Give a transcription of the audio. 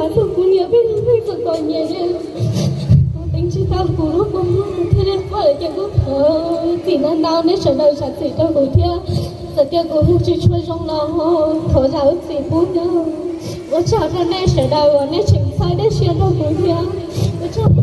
Txog kuv niam peb tug neeg txom txom nyem, kuv teev tsis tau kuv lub kua muag, kuv thiaj li quaj lawm ces kuv thov txim ntau ntau, neb sawv daws zam txim rau kuv thiab. Txawm tias kuv hu tsis tshua zoo los thov zam lub txim pub thiab. Ua tsaug rau nej sawv daws uas nej tseem txhawb nej siab rau kuv thiab. Ua tsaug.